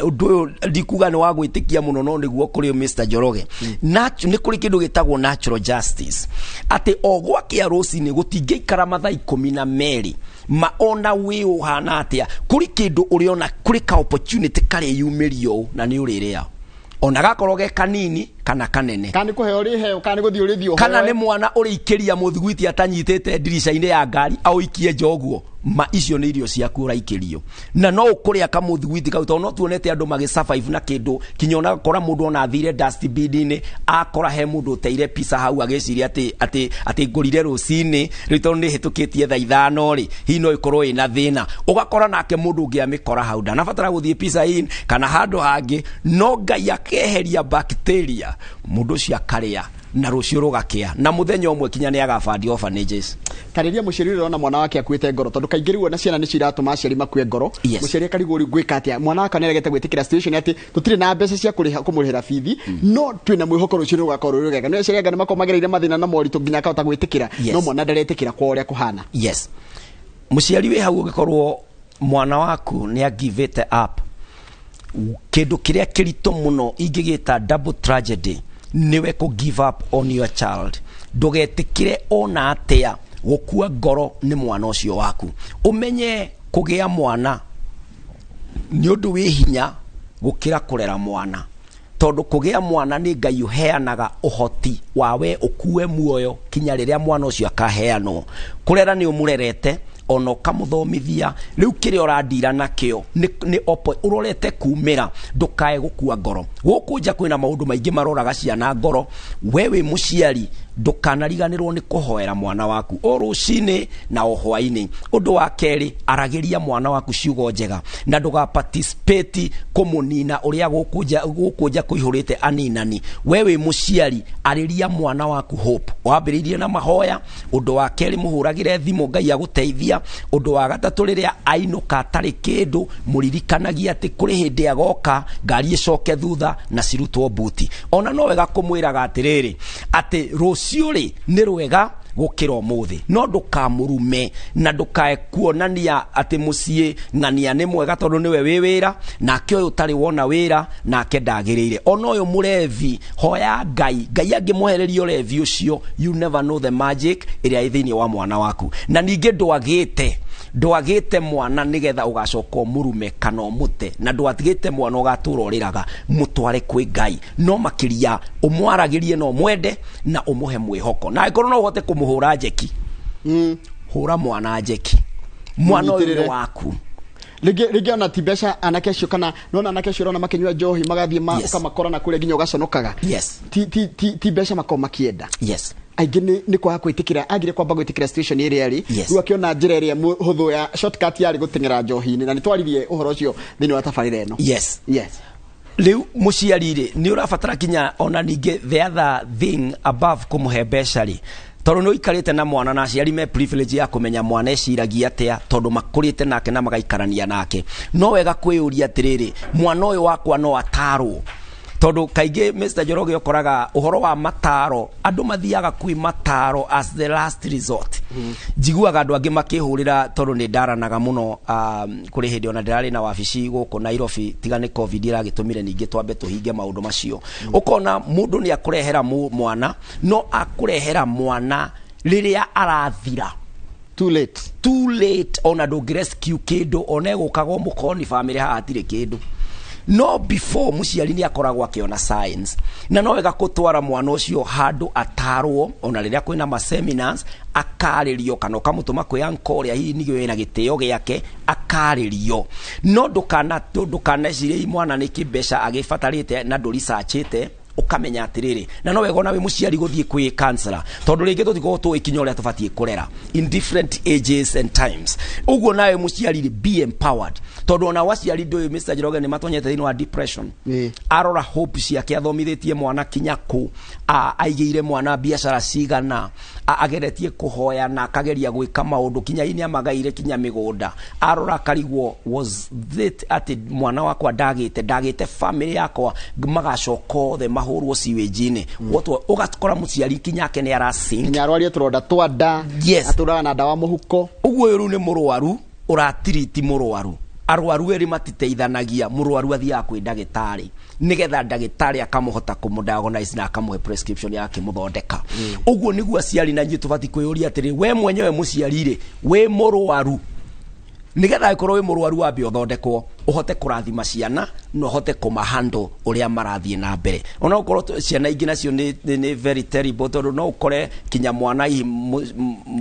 ũndũ ũyũ ndikuga nĩ wa gwĩtĩkia mũno, no nĩguo kũrĩ. Mr Njoroge, nĩ kũrĩ kĩndũ gĩtagwo natural justice, atĩ o gwakĩa rũcinĩ gũtingĩikara mathaa 12 ma ona wĩ ũhana atĩa, kũrĩ kĩndũ ũrĩona, kũrĩ ka opportunity karĩyumĩria ũũ na nĩ ũrĩrĩa, ona gakorwo ge kanini kana kanene. Kana nĩ kũheo ũrĩheo, kana nĩ gũthiĩ ũrĩthiĩ Kana ũhoe. Nĩ mwana ũrĩikĩria mũthiguiti atanyitĩte ndirica-inĩ ya ngari, aũikie nja ũguo, ma icio nĩ irio ciaku ũraikĩrio, na no ũkũrĩa kamũthiguiti kau, tondũ no tuonete andũ magĩ survive na kĩndũ kinya ona kora mũndũ ona athire dustbin-inĩ, akora he mũndũ ũteire pizza hau, agĩciria atĩ ngũrire rũcinĩ rĩu, tondũ nĩ hĩtũkĩtie thaa 5 rĩ, hihi no ĩkorwo ĩna thĩna. Ũgakora nake mũndũ ũngĩ amĩkora hau, ndanabatara gũthiĩ Pizza Inn kana handũ hangĩ, no Ngai akeheria bacteria, mũndũ ũcio akarĩa, na rũciũ rũgakĩa, na mũthenya ũmwe kinya nĩ agabandi orphanages. Tarĩria mũciari ũrĩa ũrona mwana wake akuĩte ngoro, tondũ kaingĩ rĩu ona ciana nĩcio iratũma aciari makue ngoro. Mũciari akarigwo rĩu ngwĩka atĩa, mwana wakwa nĩaregete gwĩtĩkĩra situation atĩ tũtirĩ na mbeca cia kũrĩha kũmũrĩhĩra bithi, no twĩna mwĩhoko rũciũ rũgakorwo rwĩ rwega. Nĩ aciari anga nĩ makorwo magereire mathĩna na moritũ nginya akahota gwĩtĩkĩra, no mwana ndaretĩkĩra kwa ũrĩa kũhana. Yes, mũciari wĩ hau, ũngĩkorwo mwana waku nĩ agivĩte up, kĩndũ kĩrĩa kĩritũ mũno ingĩgĩta double tragedy nĩwe kũ give up on your child. Ndũgetĩkĩre ona atĩa gũkua ngoro nĩ mwana ũcio waku. Ũmenye kũgĩa mwana nĩ ũndũ wĩ hinya. Gũkĩra kũrera mwana, tondũ kũgĩa mwana nĩ Ngai ũheanaga ũhoti wa we ũkue muoyo kinya rĩrĩa mwana ũcio akaheanwo. Kũrera nĩ ũmũrerete ona ũkamũthomithia, rĩu kĩrĩa ũrandira nakĩo nĩ opo ũrorete kumĩra. Ndũkae gũkua ngoro. Gũkũ nja kwĩna maũndũ maingĩ maroraga ciana ngoro. We wĩ mũciari, ndũkanariganĩrwo nĩ kũhoera mwana waku o rũcinĩ na o hwainĩ. Ũndũ wa kerĩ, aragĩria mwana waku ciugo njega na ndũga participate kũmũnina ũrĩa gũkũ nja kũihũrĩte aninani. We wĩ mũciari, arĩria mwana waku hope. Wambĩrĩirie na mahoya. Ũndũ wa kerĩ, mũhũragĩre thimũ, Ngai agũteithia. Ũndũ wa gatatũ, rĩrĩa ainũka atarĩ kĩndũ, mũririkanagie atĩ kũrĩ hĩndĩ agoka ngari ĩcoke thutha na cirutwo mbuti. Ona no wega kũmwĩraga atĩrĩrĩ, atĩ rũciũ rĩ nĩ rwega gũkĩra ũmũthĩ, no ndũkamũrume na ndũkae kuonania atĩ mũciĩ ng'ania nĩ mwega tondũ nĩwe wĩ wĩra nake ũyũ ũtarĩ wona wĩra nake ndagĩrĩire. Ona ũyũ mũrevi, hoya Ngai, Ngai angĩmwehereria ũrevi ũcio. You never know the magic ĩrĩa ĩ thĩinĩ wa mwana waku. Na ningĩ ndwagĩte mwana nĩgetha ũgacoka ũmũrume kana ũmũte, na ndwagĩte mwana ũgatũra ũrĩraga. Mũtware kwĩ Ngai, no makĩria ũmwaragĩrie na ũmwende na ũmũhe mwĩhoko. Na angĩkorwo no ũhote kũmũhũra njeki, hũra mwana njeki. Mwana ũyũ nĩ Mũnyitĩrĩre. waku. Rĩngĩ ona ti mbeca anake acio, kana nona anake acio ũrona makĩnyua njohi magathiĩ ma ũkamakora na kũrĩa nginya ũgaconokaga. Ti mbeca makoragwo makĩenda. Aingĩ nĩ kwaga gwĩtĩkĩra, agire kwamba gwĩtĩkĩra situation ĩrĩa arĩ. Rĩu akĩona njĩra ĩrĩa hũthũ ya shortcut yarĩ gũteng'era njohi-inĩ, na nĩ twaririe ũhoro ũcio thĩinĩ wa tabarĩra ĩno. Rĩu mũciari rĩ, nĩ ũrabatara kinya ona ningĩ the other thing above kũmũhe mbeca rĩ, tondũ nĩ ũikarĩte na mwana, na aciari me privilege ya kũmenya mwana eciragia atĩa tondũ makũrĩte nake na magaikarania nake. No wega kwĩyũria atĩrĩrĩ, mwana ũyũ wakwa no atarwo? Tondũ kaingĩ, Mr. Njoroge, ũkoraga ũhoro wa mataro, andũ mathiaga kwĩ mataro as the last resort. Njiguaga andũ angĩ makĩhũrĩra, tondũ nĩ ndaranaga mũno. Kũrĩ hĩndĩ ona ndĩrarĩ na wabici gũkũ Nairobi, tiga nĩ COVID ĩragĩtũmire ningĩ twambe tũhinge maũndũ macio. Ũkona mũndũ nĩ akũrehera mwana, no akũrehera mwana rĩrĩa arathira. Too late. Too late. Ona ndũngĩ rescue kĩndũ, ona ĩgũkaga mũkoni famĩlĩ haha hatirĩ kĩndũ. No before, mũciari nĩ akoragwo akĩona signs, na no wega gũtwara mwana ũcio handũ atarwo, ona rĩrĩa kwĩna ma seminars akarĩrio, kana ũkamũtũma kwĩ uncle ũrĩa hihi nĩwe wĩna gĩtĩo gĩake akarĩrio. No ndũkanecirie mwana nĩ kĩmbeca agĩbatarĩte na ndũresearchĩte ũkamenya atĩrĩrĩ. Na no wega ona wĩ mũciari gũthiĩ kwĩ counselor, tondũ rĩngĩ tũtikoragwo tũĩ kinya ũrĩa tũbatiĩ kũrera in different ages and times. Ũguo nawe mũciari rĩ, be empowered, tondũ ona waciari ndũĩ, Mr. Njoroge, nĩ matonyete thĩinĩ wa depression. Arora hope ciake, athomithĩtie mwana kinya kũ, aigĩire mwana biacara cigana, ageretie kũhoya na akageria gwĩka maũndũ, kinya hihi nĩ amagaire kinya mĩgũnda. Arora akarigwo, was it atĩ mwana wakwa ndagĩte family yakwa magacoka othe mahũrwo siwĩnji-inĩ? Ũgakora mũciari kinya ake nĩ arasink. Nginya arwarie tũronda twa nda. Atũraga na ndawa mũhuko. Ũguo ũyũ rĩu nĩ mũrwaru ũratiriti mũrwaru. Arwaru erĩ matiteithanagia. Mũrwaru athiaga kwĩ ndagĩtarĩ nĩgetha ndagĩtarĩ akamũhota kũmũdiagnose na akamũhe prescription ya akĩmũthondeka. Ũguo nĩguo aciari na ithuĩ tũbatiĩ kwĩyũria atĩrĩ, we mwenyewe mũciari rĩ, wĩ mũrwaru? Nĩgetha angĩkorwo wĩ mũrwaru, wambe ũthondekwo ũhote kũrathima ciana na ũhote kũmahandle ũrĩa marathiĩ na mbere. Ona ũkorwo ciana ingĩ nacio nĩ very terrible, tondũ no ũkore kinya mwana hihi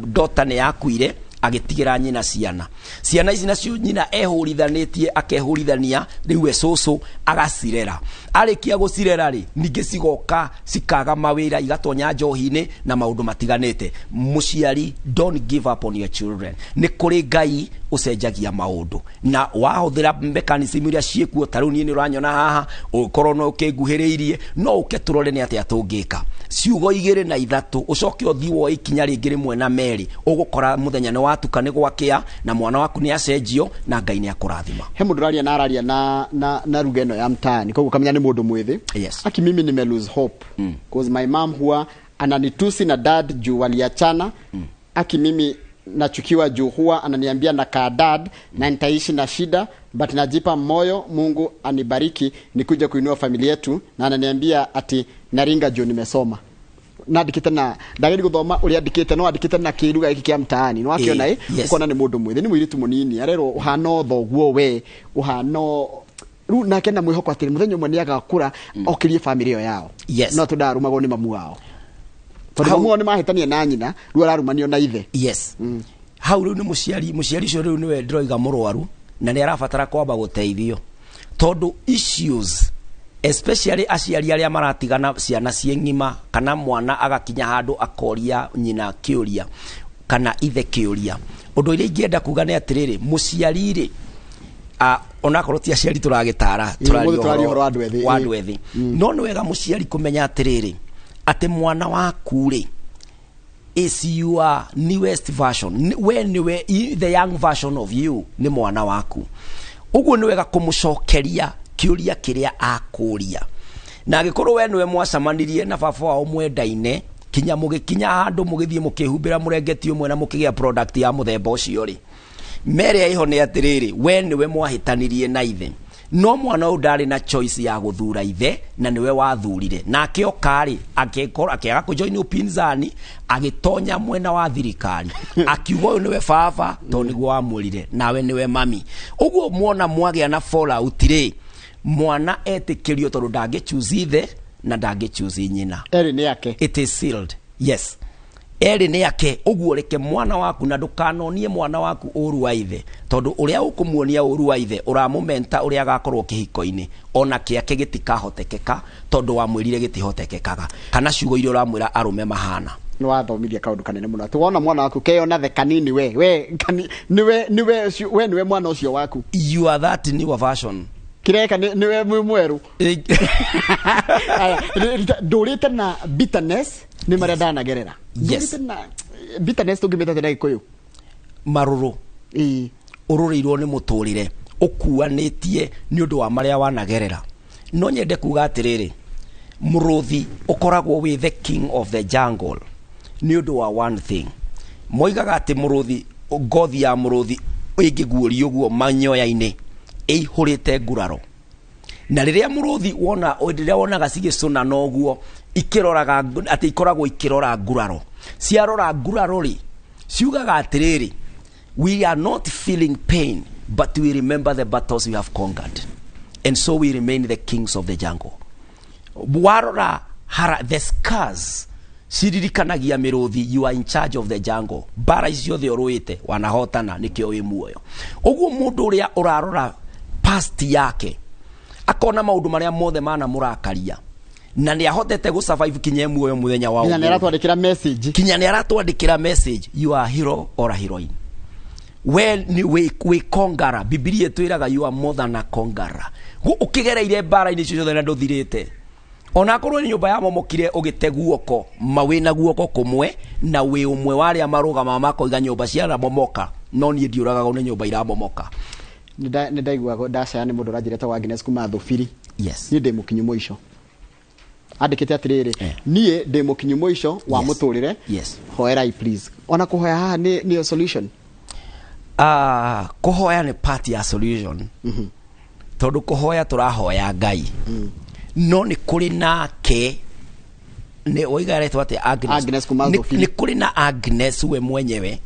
daughter nĩ yakuire agĩtigĩra nyina ciana. Ciana ici nacio nyina ehũrithanĩtie, akehũrithania rĩu we cũcũ agacirera. Arĩkia gũcirera rĩ, ningĩ cigoka cikaga mawĩra, igatonya njohi-inĩ na maũndũ matiganĩte. Mũciari, don't give up on your children. Nĩ kũrĩ Ngai ũcenjagia maũndũ, na wahũthĩra mechanism iria ciĩkuo. Ta rĩu niĩ nĩ ũranyona haha, ũkorwo no ũkĩnguhĩrĩirie, no ũke tũrore nĩ atĩa tũngĩka, ciugo igĩrĩ na ithatũ, ũcoke ũthiĩ woe ikinya rĩngĩ rĩmwe na merĩ. Ũgũkora mũthenya nĩ watuka, nĩ gwakĩa, na mwana waku nĩ acenjio na Ngai nĩ akũrathima. He mũndũ ũraria na araria na lugha ĩno ya mtaani, koguo kamenya nĩ mũndũ mwĩthĩ. Aki mimi nime lose hope cause my mom huwa ananitusi na dad juu waliachana. Aki mimi nachukiwa juu huwa ananiambia nakaa dad na nitaishi na shida, but najipa moyo Mungu anibariki nikuje kuinua familia yetu, na ananiambia ati naringa juu nimesoma. Nandikite na ndageri guthoma uria andikite, no andikite na kiruga giki kia mtaani no akiona. Ukona ni mundu mwithi, ni mwiritu munini, arerwo uhana o thoguo, we uhana. Rĩu nake na mwĩhoko atĩ mũthenya ũmwe nĩ agakũra okĩrie bamĩrĩ ĩyo yao. Yes. No tũndarumagwo nĩ mamu wao tondũ Hau- mamu wao nĩ mahĩtania na nyina, rĩu ararumanio na ithe. Yes, hau rĩu nĩ mũciari ũcio rĩu nĩwe ndĩroiga mũrwaru na nĩ arabatara kwamba gũteithio, tondũ issues, especially aciari arĩa maratigana ciana ciĩ ng'ima, kana mwana agakinya handũ akoria nyina kĩũria kana ithe kĩũria. Ũndũ ũrĩa ingĩenda kuga nĩ atĩrĩrĩ, mũciari rĩ, onakorwo ti aciari tũragĩtara, Ũmũthĩ tũraria ũhoro wa andũ ethĩ, wa andũ ethĩ, no nĩ wega mũciari kũmenya atĩrĩrĩ, atĩ mwana waku rĩ is your newest version. We niwe the young version of you, nĩ mwana waku. Ũguo nĩ wega kũmũcokeria kĩũria kĩrĩa akũria, na angĩkorwo we nĩwe mwacemanirie na baba wao mwendaine kinya mũgĩkinya handũ mũgĩthiĩ mũkĩhumbĩra mũrengeti ũmwe na mũkĩgĩa product ya mũthemba ũcio rĩ, mere ĩho nĩ atĩrĩrĩ, we nĩwe mwahĩtanirie na ithe, no mwana ũyũ ndarĩ na choice ya gũthura ithe na nĩwe wathurire. Nake okarĩ akĩaga kũjoin upinzani, agĩtonya mwena wa thirikari, akiuga ũyũ nĩwe baba tondũ nĩguo wamwĩrire, nawe nĩwe mami. Ũguo mwona mwagĩa na fallout rĩ, mwana etĩkĩrio tondũ ndangĩ choose ithe na ndangĩ choose nyina. Erĩ nĩ ake. It is sealed, yes, erĩ nĩ ake. Ũguo reke mwana waku na ndũkanonie mwana waku ũru wa ithe, tondũ ũrĩa ũkũmuonia ũru wa ithe ũramũmenta ũrĩa agakorwo kĩhiko-inĩ, ona kĩake gĩtikahotekeka tondũ wamwĩrire gĩtihotekekaga, kana ciugo iria ũramwĩra arũme mahana. Nĩ wathomithia kaũndũ kanene mũno, atĩ wona mwana waku keyona the kanini, we nĩwe we nĩwe mwana ũcio waku. You are that newer version. Kireka nĩwe mwĩ mwerũ. Aya, ndũrĩte na bitterness nĩ marĩa ndanagerera. Ndũrĩte na bitterness, tũngĩmĩta atĩa na Gĩkũyũ? Marũrũ. Ĩĩ. Ũrũrĩirwo nĩ mũtũrĩre ũkuanĩtie nĩ ũndũ wa marĩa wanagerera. No nyende kuga atĩrĩrĩ, mũrũthi ũkoragwo wĩ the king of the jungle nĩ ũndũ wa one thing. Moigaga atĩ mũrũthi, ngothi ya mũrũthi ĩngĩguũrio ũguo manyoya-inĩ, ĩihũrĩte nguraro, na rĩrĩa mũrũthi wona, rĩrĩa wonaga cigĩcũna noguo ikĩroraga, atĩ ikoragwo ikĩrora nguraro. Ciarora nguraro rĩ, ciugaga atĩrĩrĩ, "We are not feeling pain, but we remember the battles we have conquered, and so we remain the kings of the jungle." Warora hara, the scars ciririkanagia mĩrũthi you are in charge of the jungle. Mbara ici ciothe ũrũĩte wanahotana, nĩkĩo wĩ muoyo. Ũguo mũndũ ũrĩa ũrarora past yake akona maũndũ marĩa mothe manamũrakaria na nĩ ahotete gũ survive kinya e muoyo mũthenya wa nginya nĩ ũmũthĩ. Aratwandĩkĩra message. Kinya nĩ aratwandĩkĩra message, you are a hero or a heroine. We ni wĩ conqueror. Bibilia ĩtwĩraga you are more than a conqueror. Ũkĩgereire mbara-inĩ icio ciothe na ndũthirĩte, onakorwo nĩ nyũmba yamomokire ũgĩte guoko, ma wĩna guoko kũmwe na wĩ ũmwe wa arĩa marũgamaga makoiga nyũmba cianamomoka, no niĩ ndiũragagwo nĩ nyũmba iramomoka. Nĩ ndaigua ndacaya nĩ mũndũ ũranjĩra etagwo Agnes kuma Thũbiri. Yes. Niĩ ndĩ mũkinyu mũico, andĩkĩte atĩrĩrĩ, "Niĩ ndĩ mũkinyu mũico wa mũtũrĩre, hoerai please." Ona kũhoya haha nĩyo solution? Kũhoya nĩ part ya solution, tondũ kũhoya tũrahoya Ngai, no nĩ kũrĩ nake nĩ woiga aretwo atĩa? Agnes. Agnes kuma Thũbiri. Nĩ kũrĩ na Agnes we mwenyewe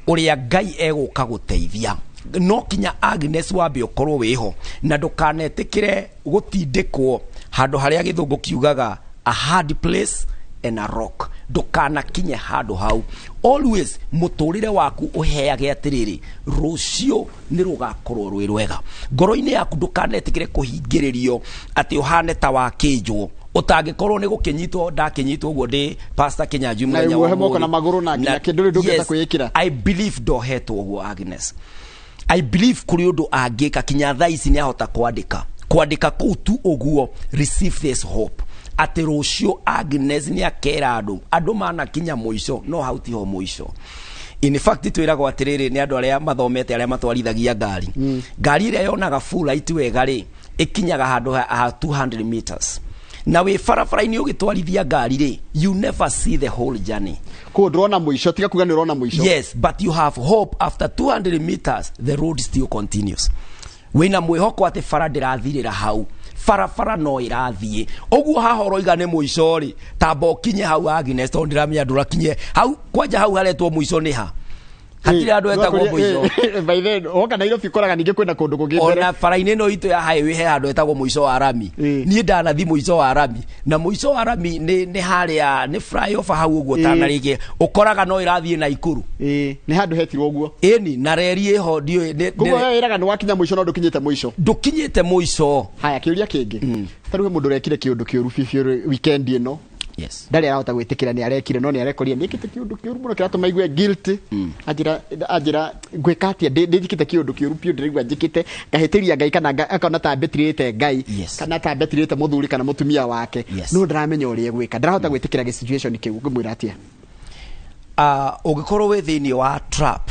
ũrĩa Ngai egũka gũteithia. No kinya Agnes wambe ũkorwo wĩho na ndũkanetĩkĩre gũtindĩkwo handũ harĩa gĩthũngũ kiugaga a hard place and a rock. Ndũkanakinye handũ hau. Always mũtũrĩre waku ũheage atĩrĩrĩ, rũciũ nĩ rũgakorwo rwĩ rwega ngoro-inĩ yaku. Ndũkanetĩkĩre kũhingĩrĩrio atĩ ũhane ta wakĩnjwo ũtangĩkorwo nĩ gũkĩnyitwo. Ndakĩnyitwo ũguo ndĩ Pastor Kĩnyanjui Na mũthenya wa ĩmuohe moko ũmũthĩ. na magũrũ na nginya kĩndũ rĩu ndũngĩhota kwĩĩkĩra. I believe ndohetwo ũguo Agnes. I believe kũrĩ ũndũ angĩka kinya thaa ici nĩ ahota kwandĩka kũu tu ũguo. Receive this hope atĩ rũciũ Agnes nĩ akera andũ manakinya mũico, no hau tiho mũico. In fact, twĩragwo atĩrĩrĩ nĩ andũ arĩa mathomete, arĩa matwarithagia ngari, ngari ĩrĩa yonaga full light wega rĩ, ĩkinyaga handũ ha 200 meters, na wĩ barabara-inĩ ũgĩtwarithia ngari rĩ, you never see the whole journey. Koguo ndũrona mũico, tiga kuga nĩ ũrona mũico. Yes, but you have hope after 200 meters the road still continues. Wĩna mwĩhoko atĩ bara ndĩrathirĩra hau, barabara no ĩrathiĩ. Ũguo haha ũroiga nĩ mũico rĩ, tamba ũkinye hau Agnes, tondũ ndĩramenya ndũrakinye hau. Kwanja hau haretwo mũico nĩ ha? Hatirĩ handũ hetagwo mũico. By then woka Nairobi ũkoraga ningĩ kwĩna kũndũ kũngĩ mbere. Ona bara-inĩ ĩno itũ ya highway he handũ hetagwo mũico wa rami. Niĩ ndanathi mũico wa rami, na mũico wa rami nĩ harĩa nĩ flyover hau ũguo. Tanarĩkie ũkoraga no ĩrathiĩ Naikuru. Ĩĩ, nĩ handũ hetirwo ũguo. Ĩni, na reri ĩho ndiũĩ Koguo we wĩraga nĩ wakinya mũico no ndũkinyĩte mũico. Ndũkinyĩte mũico. Haya, kĩũria kĩngĩ, ta rĩu he mũndũ ũrekire kĩũndũ kĩũru biũ weekend ĩno. Ndarĩ arahota gwĩtĩkĩra nĩ arekire, no nĩ arekorire nĩ ekĩte kĩũndũ kĩũru mũno kĩratũma aigue guilty. Anjĩra ngwĩka atĩa, ndĩnjĩkĩte kĩũndũ kĩũru biũ, ndĩraigua njĩkĩte ngahĩtĩria Ngai kana akona ta mbetirĩte Ngai kana ta mbetirĩte mũthuri kana mũtumia wake. No ndaramenya ũrĩa egwĩka, ndarahota gwĩtĩkĩra gĩ situation kĩu, ũngĩmwĩra atĩa? Ũngĩkorwo wĩ thĩinĩ wa trap,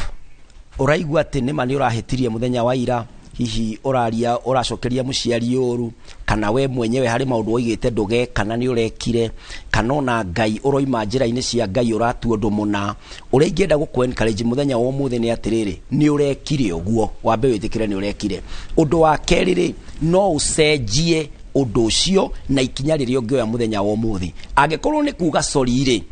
ũraigua atĩ nĩma nĩ ũrahĩtirie mũthenya wa ira, hihi ũraria ũracokeria mũciari ũru, kana we mwenyewe harĩ maũndũ woigĩte ndũgeka na nĩ ũrekire, kana ona Ngai ũroima njĩra-inĩ cia Ngai, ũratua ũndũ mũna, ũrĩa ingĩenda gũkũ encourage mũthenya wa ũmũthĩ nĩ atĩrĩrĩ, nĩ ũrekire ũguo, wambe wĩtĩkĩre nĩ ũrekire. Ũndũ wa kerĩ rĩ, no ũcenjie ũndũ ũcio na ikinya rĩrĩa ũngĩoya mũthenya wa ũmũthĩ. Angĩkorwo nĩ kuga sorry rĩ,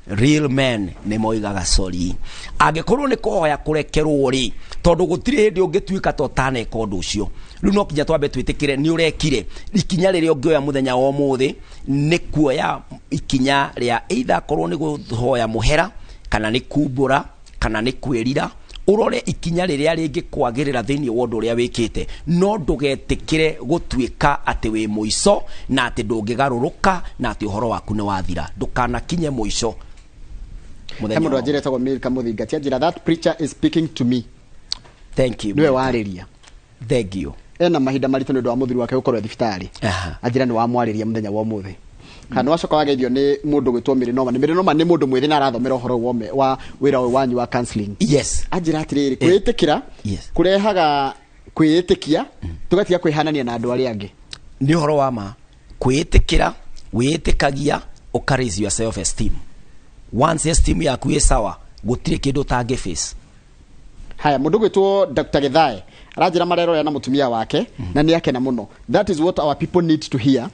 real men nĩ moigaga sorry. Angĩkorwo nĩ kũhoya kũrekerwo rĩ, tondũ gũtirĩ hĩndĩ ũngĩtuĩka ta ũtaneka ũndũ ũcio. Rĩu no kinya twambe twĩtĩkĩre nĩ ũrekire. Ikinya rĩrĩa ũngĩoya mũthenya wa ũmũthĩ nĩ kuoya ikinya rĩa either akorwo nĩ kũhoya mũhera, kana nĩ kumbũra, kana nĩ kwĩrira. Ũrore ikinya rĩrĩa rĩngĩkwagĩrĩra thĩinĩ wa ũndũ ũrĩa wĩkĩte, no ndũgetĩkĩre gũtuĩka atĩ wĩ mũico na atĩ ndũngĩgarũrũka na atĩ ũhoro waku nĩ wathira. Ndũkanakinye mũico He mũthenya mũndũ wa anjĩra etagwo Milka Mũthingati, anjĩra, "That preacher is speaking to me." Thank you. Nĩwe warĩria. Thank you. Ena mahinda maritũ nĩ ũndũ wa mũthuri wake gũkorwo e thibitarĩ. Anjĩra nĩ wamwarĩria mũthenya wa ũmũthĩ. Kana nĩ wacoka wageithio nĩ mũndũ gwĩtwo Mary Norman. Mary Norman nĩ mũndũ mwĩthĩ na arathomera ũhoro wa wĩra ũyũ wanyu wa counseling. Anjĩra atĩrĩrĩ, kwĩĩtĩkĩra kũrehaga kwĩĩtĩkia, tũgatiga kwĩhanania na andũ arĩa angĩ. Nĩ ũhoro wa ma. Kwĩĩtĩkĩra, wĩĩtĩkagia, ũka raise your self esteem. Once esteem yaku ĩ sawa, gũtirĩ kĩndũ ũtangĩ face. Haya, mũndũ gwĩtwo Dr. Githae aranjĩra marerorera na mũtumia wake na nĩ akena mũno. "That is what our people need to hear.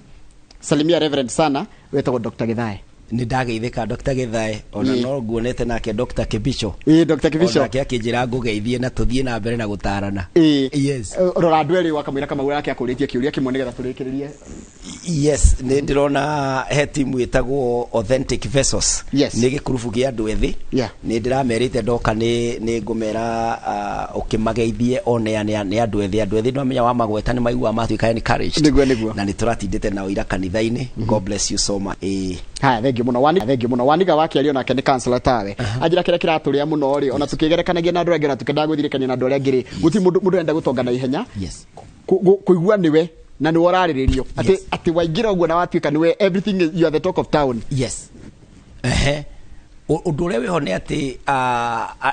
Salimia Reverend sana." Wetagwo Dr. Githae. Nĩ ndageithĩka, Dr. Githae, ona no nguonete nake Dr. Kibicho. Ĩĩ, Dr. Kibicho. Onake akĩnjĩra ngũgeithie na tũthiĩ na mbere na gũtarana. Rora andũ erĩ wakamwĩra Kamau yake akũrĩtie kĩũria kĩmwe nĩgetha tũrĩkĩrĩrie. Yes, nĩ ndĩrona he timu ĩtagwo Authentic Vessels. Nĩ gĩkurubu kĩa andũ ethĩ. Nĩ ndĩramerĩte ndoka nĩ ngũmera ũkĩmageithie one nĩ andũ ethĩ. Andũ ethĩ nĩwamenya wamagweta nĩ maiguaga matuĩka encouraged. Nĩguo, nĩguo. Na nĩ tũratindĩte nao ira kanitha-inĩ. God bless you so much. Ĩĩ. Haya, thengiũ mũno wani, thengiũ mũno Waniga wakĩario nake nĩ counselor tawe. Anjĩra kĩrĩa kĩratũrĩa mũno rĩ, ona tũkĩgerekanagia na andũ arĩa angĩ, ona tũkĩendaga gwĩthirĩkania na andũ arĩa angĩ rĩ, gũtirĩ mũndũ arenda gũtonga na ihenya. Kũigua nĩwe na nĩwe ũrarĩrĩrio atĩ atĩ waingĩra ũguo na watuĩka nĩwe everything is, you are the talk of town. Yes, ehe. Ũndũ ũrĩa wĩho nĩ atĩ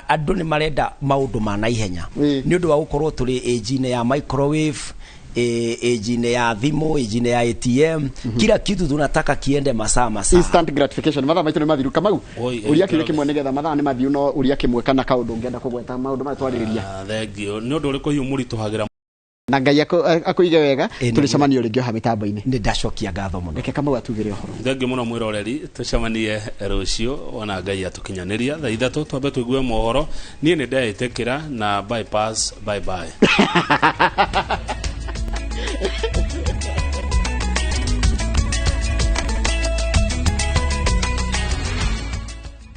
andũ nĩ marenda maũndũ ma naihenya nĩ ũndũ wa gũkorwo tũrĩ age-inĩ ya microwave, age-inĩ ya thimũ, age-inĩ ya ATM. Kila kitu tunataka kiende masaa masaa. Instant gratification. Mathaa maitũ nĩ mathiru, Kamau. Oi, ũria kĩũria kĩmwe nĩgetha mathaa nĩ mathiru, no ũria kĩmwe kana kaũndũ ũngĩenda kũgweta maũndũ maya twarĩrĩria. Ah, thank you. Nĩ ũndũ ũrĩkũ hihi mũritũhagĩra? Na Ngai akũige wega. Tũrĩcemania rĩngĩ o ha mĩtambo-inĩ. Nĩ ndacokia ngatho mũno. Reke Kamau atugĩre ũhoro. Thengiũ mũno mwĩroreri, tũcemanie rũciũ ona Ngai atũkinyanĩria thaa 3, twambe tũigue mohoro. Niĩ nĩ ndeĩtĩkĩra na bypass, bye bye.